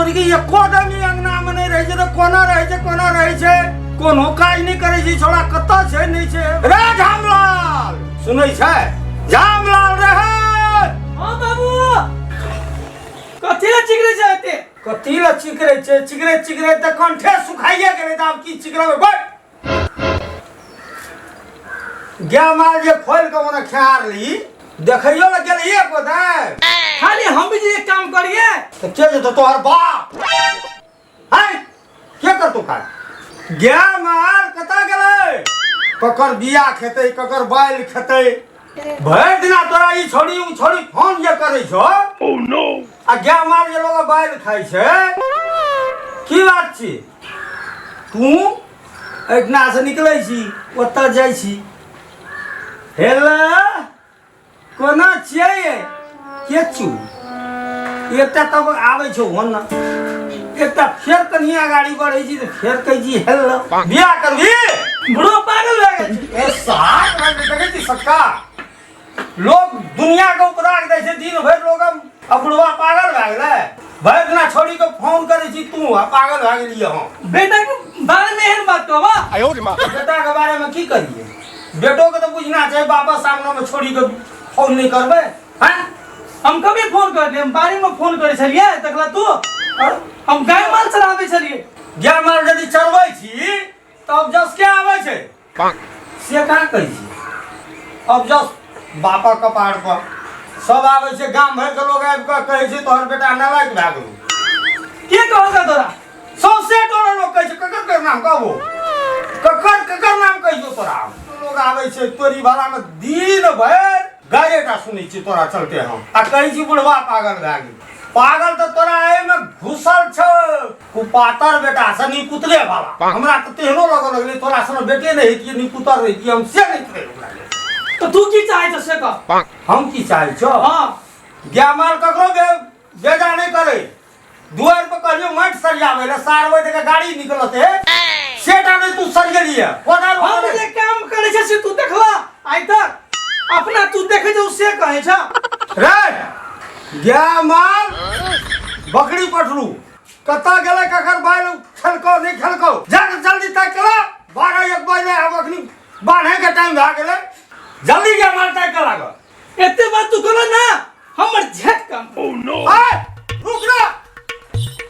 छोड़ी के एको आदमी अंगना में नहि रहै छै तऽ कोना रहै छै, कोना रहै छै? कोनो काज नहि करै छै छोड़ा, कतऽ छै नहि छै। रे झामलाल, सुनै छै? झामलाल रे! हाँ बाबू, कथी लए चिकरै छै एते? कथी लए चिकरै छै? चिकरै चिकरै तऽ कंठे सुखाइए गेलै, तऽ आब की चिकरबै? बैठ। गाय माल जे खोलि कऽ ओने खेहार ली, देखैयो लए गेलियै एको दाइ? खाली हम भी जे एक काम करिए। तऽ के जेतौ? तोहर बाप है के करतौ काज? गाय माल कतऽ गेलै? ककर बिया खेतै, ककर बैल खेतै? भरि दिना तोरा ई छोड़ी उ छोड़ी फोन जे करै छौ आ गाय माल जे लोग बैल खाइ छै, की बात छी? तू एहिठिना से निकलै छी, ओतऽ जाइ छी। हेलो, कोना छियै ये? केचू एकटा तब आबै छौ ओना, एकटा फेर कनि अगाड़ी बढ़ै छी तऽ फेर कहै छी हेलो। बियाह करबी? बुढ़ो पागल भए गेल छै। ए सात रंग देखै छी सटका लोग दुनिया के उपराग दै छै दिन भरि लोग, आ बुढ़वा पागल भए गेलै। भरि दिना छोड़ी के फोन करै छी तू आ पागल भए गेलियै हम। बेटा के बारे में एहन बात कहबा? बेटा के बारे में की करिए? बेटो के तो बुझना छै, बापा सामने में छोड़ी के फोन नहीं करबै हैं? हम कभी फोन कर हम बारी में फोन करे छलियै देखला तू? और हम गाय माल चराबै छलियै। गाय माल यदि चरबै छी तब जस के आबै छै से कहाँ कहै छी? अब जस बापा कपार पर सब आबै छै, गाम भरि के लोग आबि कऽ कहै छै तोहर बेटा नालायक भए गेलौ। के कहलका तोरा? सौंसे टोला लोग कहै छै। ककर ककर नाम कहबो? ककर ककर नाम कहियो तोरा? लोग आबै छै तोरी भाड़ा में, दिन भरि गाड़िएटा सुनै छी तोरा चलते हम, आ कहै छी बुढ़वा पागल भए गेल। पागल तऽ तोरा एहिमे घुसल छौ, कुपातर बेटा से निपुतरे वाला। हमरा तऽ तेहनो लगऽ लगलै तोरा सन बेटे नहि हेतियै, निपुतर रहितियै हम, से नहि करै ओकरा लेल। तऽ तू की चाहै छ से कह। हम की चाहै छौ? हाँ। गाय माल ककरो बेजा नहि करै। दुआरि पर कहलियो माटि सरियाबै लए, सारबै तऽ गाड़ी निकलत हे, सेटा नहि तू सरियलियै कोदार। हम जे काम करै छै से तू देखला आइ तक? अपना तू देखै छौ से कहै छ? रे, गाय माल बकरी पठरू कतऽ गेलै? ककर बैल खेलकौ नहि खेलकौ? जा कऽ जल्दी ताकि कऽ ला। 12-1 बजलै, आब अखनी बान्हैके टाइम भए गेलै। जल्दी गाय माल ताकि कऽ लागल। एते बात तू कहला ना, हमर झट काम। आय, रुक रे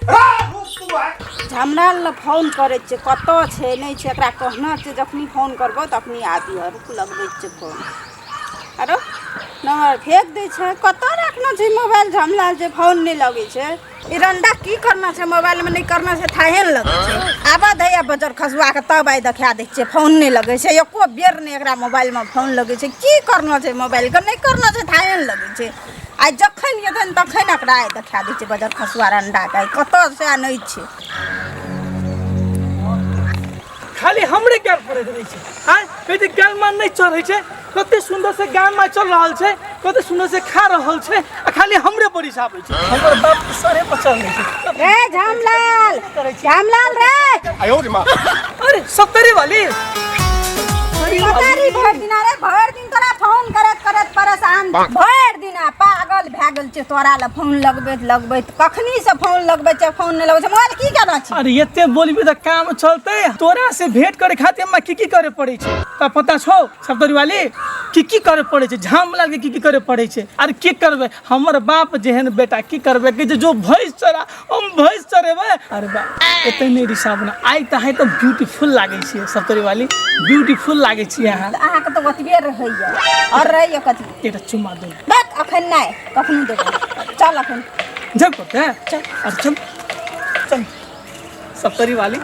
रे, रुक तू आय। हमरा लए फोन करै छियै, कतऽ छै नहि छै, एकरा कहना छै जखनी फोन करबो तखनी आबिह। रुक, लगबै छियै फोन। आरो नम्बर फेक दै छै। कतऽ राखना छै मोबाइल झमलाल जे फोन नहि लगै छै? ई रंडा की करना छै मोबाइलमे, नहि करना छै थाहे ने लगै छै। आबऽ दैया बजर खसुआके, तब आइ देखा दै छियै। फोन नहि लगै छै एको बेर नहि, एकरा मोबाइलमे फोन लगै छै। की करना छै मोबाइलके, नहि करना छै थाहे ने लगै छै। आइ जखन एतनि तखन एकरा आइ देखा दै छियै बजर खसुआ रंडाके। आइ कतऽ से नहि छै। खाली हमरे गाल पड़ैत रहै छै। आँय, कहै छै गाल मान नहि चढ़ै छै। कते सुन्दर से गाय माय चल रहल छै, कते सुन्दर से खा रहल छै, आ खाली हमरे पर हिसाब छै। हमर बाप के सरे पर चढ़ छै। रे झामलाल, झामलाल रे! अरे सत्तरी वाली! पतारी भरि दिन, अरे भरि दिन तोरा फोन करैत करैत परेशान, भरि दिन आ पागल भए गेल छै। तोरा लए फोन लगबैत लगबैत, कखनी से फोन लगबै छै, फोन नहि लगबै छै। मोबाइल की केना छी? अरे एते बोलबी तऽ काम चलतै? तोरा से भेंट करे खातिर हमरा की की करे पड़ै छै तऽ पता छौ सप्तरी वाली? की की करे पड़ै छै झाम लाल के, की की करे पड़ै छै? अरे की करबै, हमर बाप जेहन बेटा, की करबै? कहै छै जो भैंस चरा, हम भैंस चरेबै। अरे बा, एते नहि रिसाब ना। आइ तऽ अहाँ एकदम ब्यूटीफुल लागै छियै सप्तरी वाली, ब्यूटीफुल लागै छियै अहाँ। तऽ अहाँके तऽ ओतबे रहैया आओर रहैया कथी? एकटा चुम्मा दू। बस अखन नहि, कखनो देबै। चल अखन। जब पड़तै। चल, अरे चल चल सप्तरी वाली,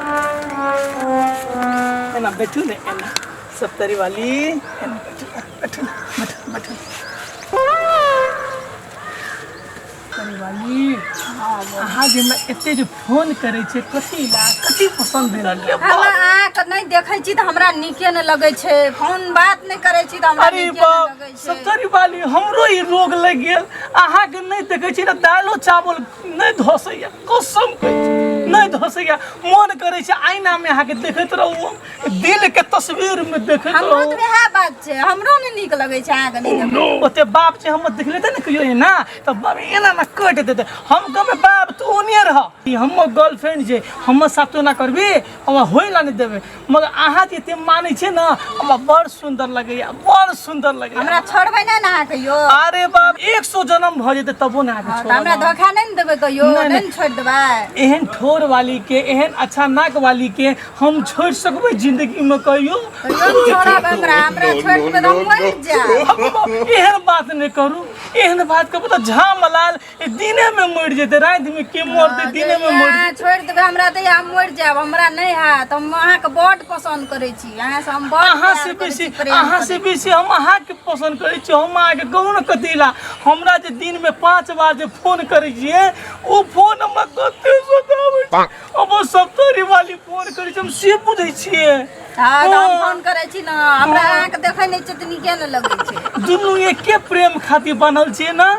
एना बैठू ने, एना सप्तरी वाली, एना बैठू, बैठू ने, बैठू बैठू। सप्तरी वाली, अहाँ जे हमरा एते जे फोन करै छै कथी ला? कथी पसंद भेल? हम अहाँके नहि देखै छी तऽ हमरा नीके नहि लगै छै। फोन बात नहि करै छी तऽ हमरा अरे नीके नहि बाप, लगै छै। सप्तरी वाली, हमरो ई रोग लागि गेल। अहाँके नहि देखै छी ने, दालो चावल नहि धसैया, कसम कहै छी, नहि धसैया। मन करै छै आईना में अहाँके देखैत रहू, दिल के तस्वीर में देखैत हमरो रहू। तऽ वएह बात छै, हमरो नहि नीक लगै छै अहाँके नहि देखैत। ओते बाप छै हमर, देख लेते ने कहियो एना तऽ बाप एना ना कटि देते। हम कहबै बाप तू ओने रह, ई हमर गर्लफ्रेंड छै, हमर साथ तू एना करबी हमरा होइ ला नहि देबै। मगर अहाँ जे एते मानै छियै ने, हमरा बड़ सुन्दर लगैया, बड़ सुन्दर लगैया। हमरा छोड़बै नहि ने अहाँ कहियो? अरे बाप, 100 जन्म भऽ जेतै तबो ने अहाँके हँ, तऽ हमरा छोड़ब हम। धोखा नहि ने देबै कहियो? नहि, नहि ने छोड़ि देबै? एहन ठोर वाली के, एहन अच्छा नाक वाली के हम छोड़ि सकबै जिंदगी में कहियो? कहियो ने छोड़ब हमरा, हमरा छोड़ि देबै तऽ हम मरि जायब। एहन बात नहि करू। एहन बात करबै तऽ झामलाल दिने में मरि जेतै, राति में के मरतै? दिने में मरि अहाँ छोड़ि देबै हमरा तऽ हम मरि जायब, हमरा नहि हैत। हम अहाँके बड्ड पसन्द करै छी, अहाँसँ हम बड्ड अहाँ प्यार से करै बेसी छी, प्रेम अहाँ करै से बेसी हम अहाँके पसन्द करै छी। हम अहाँके कहू ने कथी ला, हमरा जे दिन में 5 बार जे फोन करै छियै, ओ फोन हमरा कते सताबै छै। अब सप्तरी वाली फोन करै छै, हम से बुझै छियै। हँ, तऽ हम फोन करै छी ने, हमरा अहाँके देखै नहि छियै तऽ नीके नहि लगै छै। दुनू एके प्रेम खातिर बनल छियै ने,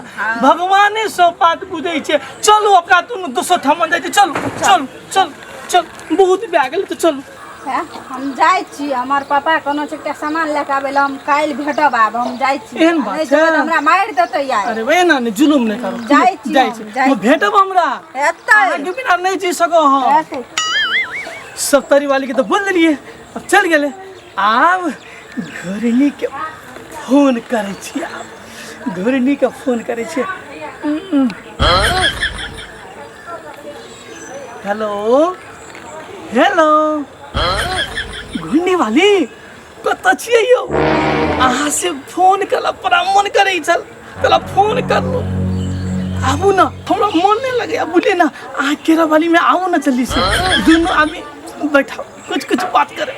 भगवाने सब बात बुझै छै। चलू, अपना दुनू दोसर ठाम जाइ छै। चलू चलू चलू चलू, बहुत भए गेल तऽ चलू। हैं, हम जाइ छी, हमर पापा कोनो छै एकटा सामान लए कऽ आबै लए, हम काल्हि भेटब, आब हम जाइ छी। एहन बात नहि छै? जेबै तऽ हमरा मारि देतै आइ। अरे वे ना, नहि जुलुम नहि करू। जाइ छी जाइ हम, छी। जाइ हम भेटब हमरा? एतै। अहाँके बिना नहि जी सको हम। एतै। सप्तरी वाली के तऽ बोल देलियै, अब चल गेलै। आब घरनी के फोन करै छी, आब घरनी के फोन करै छियै। हेलो हेलो, घुरनी वाली, कतऽ छियै यौ? अहाँ से फोन कला बड़ा मन करै छल, तला फोन करलू। आबू ने, हमरा मन नहि लगैया, बुझलियै ने? अहाँ केरा वाली में आबू ने जल्दी से, दुनू आदमी बैठाओ, कुछ कुछ बात करे।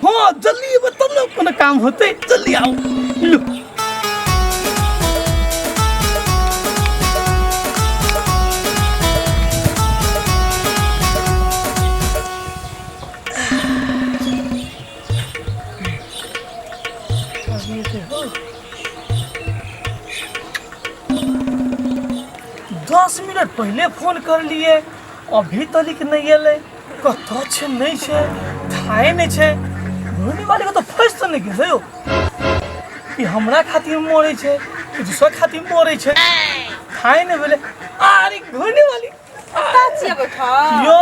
हाँ, जल्दी एबै तब ने कोनो काम होतै। जल्दी आउ। लू 10 मिनट पहिले फोन कर लिए, अभी तलिक नहि एलै, कतऽ छै नहि छै थाहे नहि छै। घुरनी वाली के तऽ फँसि तऽ नहि गेलै यौ? ई हमरा खातिर मरै छै कि दोसर खातिर मरै छै, थाहे नहि भेलै। अरे घुरनी वाली, कतऽ छियै बैठल? यौ,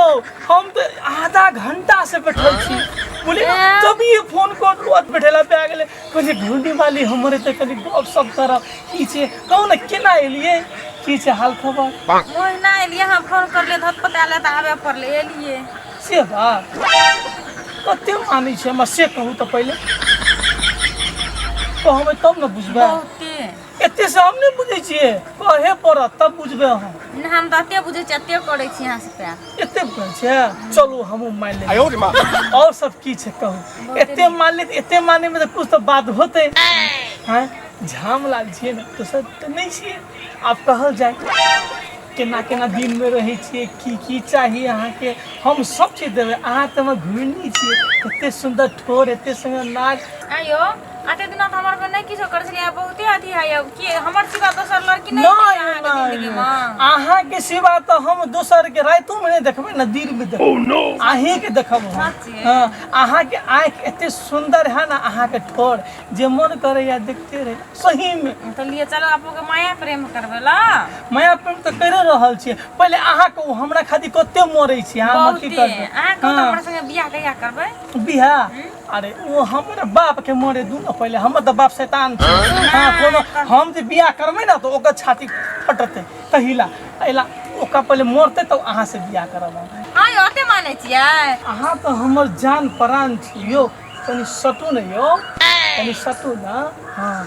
हम तऽ आधा घंटा से बैठल छी, बोले ए? तभी फोन करलू, बैठेला पे आ गेलै। कहलियै घुरनी वाली हमर एतऽ कनि गप सप करब। की छै, कहू ने, केना एलियै, की छै हाल खबर? ओहिना एलियै, हम फोन करलियै धत पता ले तऽ आबे पड़लै, एलियै। से बात, कते मानै छै हमरा से कहू तऽ पहिले। कहबै तब ने बुझबै। बहुते। एते से हम नहि बुझै छियै, कहे पड़त तब बुझबै हम। नहि, हम तऽ एते बुझै छियै, एते करै छी अहाँ से प्यार। एते कहै छै, चलू हमहूँ मानि लेबै। और सब की छै कहू? एते मान ले, एते माने में तऽ कुछ तऽ बात होतै। हैं, झामलाल छियै ने, दोसर तऽ नहि छियै। आब कहल जाय, केना केना दिनमे रहै छियै, की की चाही अहाँके, हम सब चीज देबै। अहाँ तऽ हमर घुरनी छियै, एते सुन्दर ठोर, एते सुन्दर नाक। आयो, अते दिना तऽ हमर पर नहि किछो करै छलियै, आब बहुते अथी है यौ। की हमर सिवा दोसर लड़की नहि नहि अहाँके जिंदगी नहि मे? अहाँके सिवा तऽ हम दोसर के रातिओ मे नहि देखबै ने, दिन मे देखबै, अहींके देखब हम। सच्चे? हाँ, अहाँके आँखि एते सुन्दर है ने, अहाँके ठोर जे मन करैया देखते रहे सही मे। तऽ लिए चलो, आपो के माया प्रेम करबै ला। माया प्रेम तऽ करि रहल छियै। पहिले अहाँ कहू, हमरा खातिर कते मरै छी अहाँ? हमर की बहुते। करबै? अहाँ कहू तऽ हाँ। हमरा संगे बियाह कहिया करबै? बियाह? अरे ओ हमर बाप के मरे दू ने पहिले, हमर तऽ बाप शैतान छै। हाँ, कोनो हम जे बियाह करबै ने तऽ ओकर छाती फटतै, तहिला एला ओकरा पहिले मरतै तब अहाँ से बियाह करब हम। आयो, अते मानै छियै? अहाँ तऽ हमर जान प्राण छी यौ, कनि सटू ने यौ, कनि सटू ने। हाँ,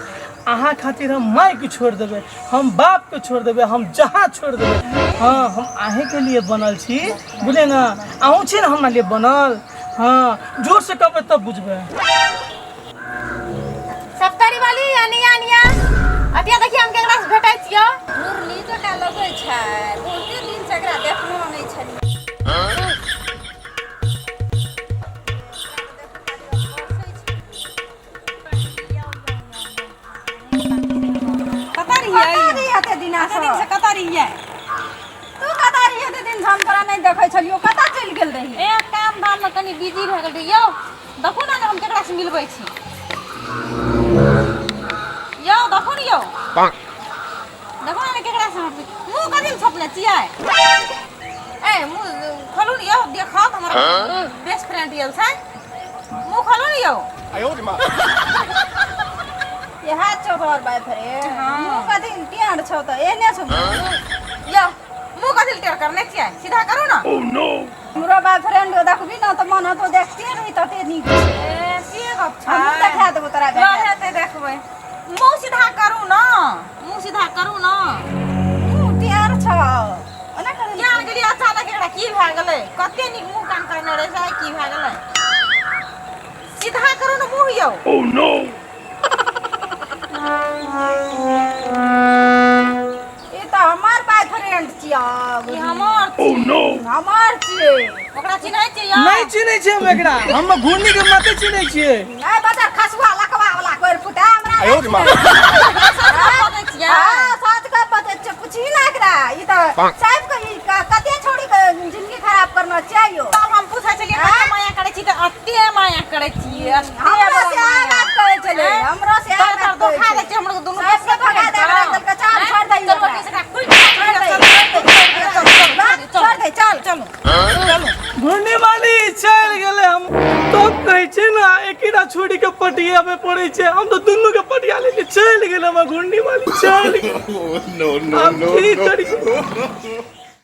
अहाँ खातिर हम मायके छोड़ि देबै, हम बापके छोड़ि देबै, हम जहाँ छोड़ि देबै। हाँ, हम अहीँके लिए बनल छी, बुझलियै ने? अहूँ छी ने हमरा लिए बनल? हाँ, जोर से कहबै तब बुझबै। सप्तरी वाली, अनिया अनिया, अतिया देखिए हम केकरा से भेटै छियो। घुरनी जकाँ लगै छै, बहुते दिन से एकरा देखलो नहि छलियै। कतऽ रहियै? कतऽ रहियै एते दिना एते दिन से? से कतऽ रहियै? तू कतऽ रहियै एते दिन दिन से हम तोरा नहि देखै छलियौ, कतऽ चलि गेल रही? ए काम धाम में कनी बिजी भए गेल रही। यौ देखू ने हम केकरा से मिलबै छी। यौ देखू ने, यौ देखू ने केकरा से हम मुंह कथी ले छपने छियै? ए मुंह खोलू ने यौ, देखत हमर बेस्ट फ्रेंड आयल छै। मुंह खोलू ने यौ। इएह छौ तोहर बॉयफ्रेंड? हाँ। मुँह कथी टेढ़ छौ तऽ एहने छौ मुँह? यौ मुंह कथी ले टेढ़ करने छियै? सीधा करू ने। हमरो बॉयफ्रेंड देखबी ने तऽ मन होतो देखते रही, तते नीक छै। ए से गप छै? हमहूँ देखा देबो तोरा बेटा। रहते देखबै। मुंह सीधा करू ने, मुंह सीधा करू ने। मुँह टेढ़ छौ, ओना करै केहन गेलियै अचानक? एकरा की भए गेलै? कते नीक मुंह कान करने रहै छै, की भए गेलै? सीधा करू ने मुंह यौ। ई तऽ हमर बॉयफ्रेंड छियौ। ई हमर हमर छियै। ओकरा चिन्है छियै यौ? नहि चिन्है छियै हम एकरा, हम घुर्नी के माते चिन्है छियै। नहि बच्चा, खसुआ लकवा वाला कोरि फुटा हमरा नहि बजै छियै? हाँ, सच के बजै छियै, पुछही ने एकरा। ई तऽ साहेब के ई कते छौड़ी के जिंदगी खराब करना चाहियो। तब हम पूछै छलियै कते माया करै छी, तऽ अते माया करै छियै, अते हमरो बड़ा से आह माया। बात करै छलै, हमरो से आह तर बात तर करै धोखा दै छलै। छै हमरो दुनू। साहेब के भगा दे एकरा, कहलकै चल छोड़ दही चलो ओकरा। एकरा कुटि छोड़ दही, चल चल छोड़ दे, चल चलू चलू। घुर्नी वाली चलि गेलै। हम तो कहै छै ने, एकेटा छोड़ी के पटियाबे पड़ै छै, हम तऽ दुनू के पटिया लेके चलि गेलै। हमर घुर्नी वाली चलि गेलै। No, no, आब no, की no. करियै?